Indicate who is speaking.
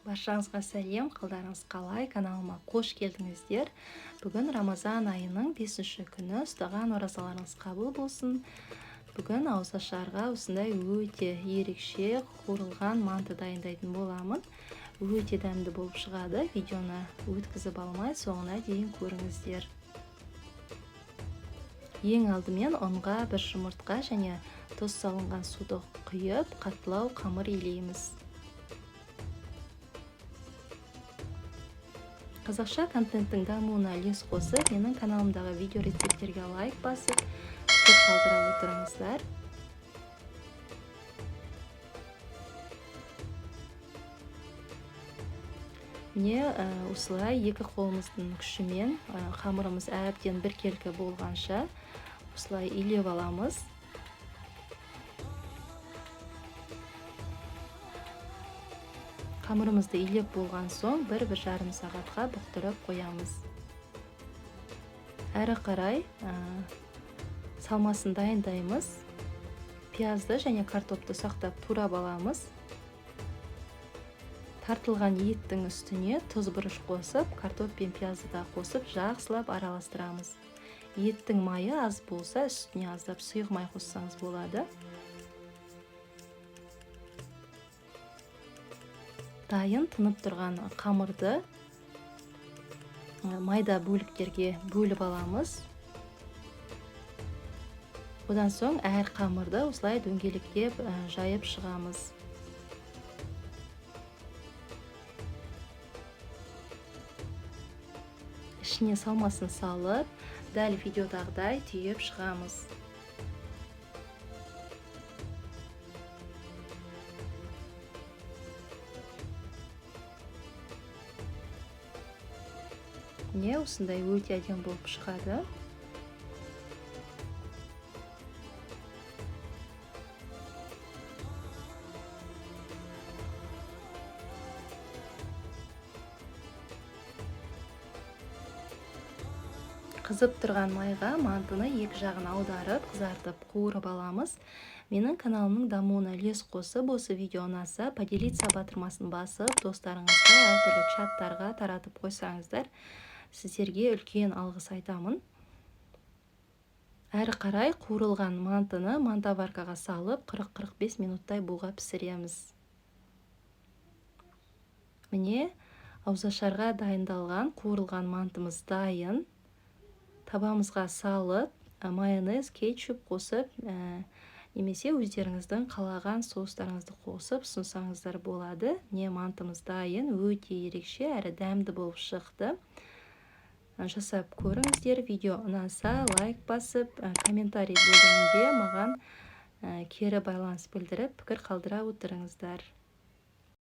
Speaker 1: Баршаңызға сәлем, қалдарыңыз қалай? Каналыма қош келдіңіздер. Бүгін Рамазан айының 5-ші күні, ұстаған оразаларыңыз қабыл болсын. Бүгін ауызашарға осындай өте ерекше қуырылған манты дайындайтын боламын. Өте дәмді болып шығады. Видеоны өткізіп алмай, соңына дейін көріңіздер. Ең алдымен ұнға бір жұмыртқа және тұз салынған суды құйып, қаттылау қамыр илейміз. Қазақша контенттің дамуына үлес қосып, менің каналымдағы видео рецепттерге лайк басып, пікір қалдыра отырыңыздар. Міне, осылай екі қолымыздың күшімен қамырымыз әбден біркелкі болғанша осылай илеп аламыз. Қамырымызды илеп болған соң 1-1,5 сағатқа бұқтырып қоямыз. Әрі қарай салмасын дайындаймыз. Пиязды және картопты ұсақтап турап аламыз. Тартылған еттің үстіне тұз, бұрыш қосып, картоп пен пиязды да қосып, жақсылап араластырамыз. Еттің майы аз болса, үстіне аздап сұйық май қоссаңыз болады. Дайын тынып тұрған қамырды майда бөліктерге бөліп аламыз. Одан соң әр қамырды осылай дөңгелектеп жайып шығамыз. Ішіне салмасын салып, дәл видеодағыдай түйіп шығамыз. Міне, осындай өте әдемі болып шығады. Қызып тұрған майға мантыны екі жағын аударып, қызартып, қуырып аламыз. Менің каналымның дамуына үлес қосып, осы видео ұнаса, поделиться батырмасын басып, достарыңызға, әртүрлі чаттарға таратып қойсаңыздар, сіздерге үлкен алғыс айтамын. Әрі қарай қуырылған мантыны мантоваркаға салып, 40-45 минуттай буға пісіреміз. Міне, ауызашарға дайындалған қуырылған мантымыз дайын. Табамызға салып, майонез, кетчуп қосып, немесе өздеріңіздің қалаған соустарыңызды қосып ұсынсаңыздар болады. Міне, мантымыз дайын, өте ерекше әрі дәмді болып шықты. Жасап көріңіздер. Видео ұнаса, лайк басып, комментарий бөлімінде маған кері байланыс білдіріп, пікір қалдыра отырыңыздар.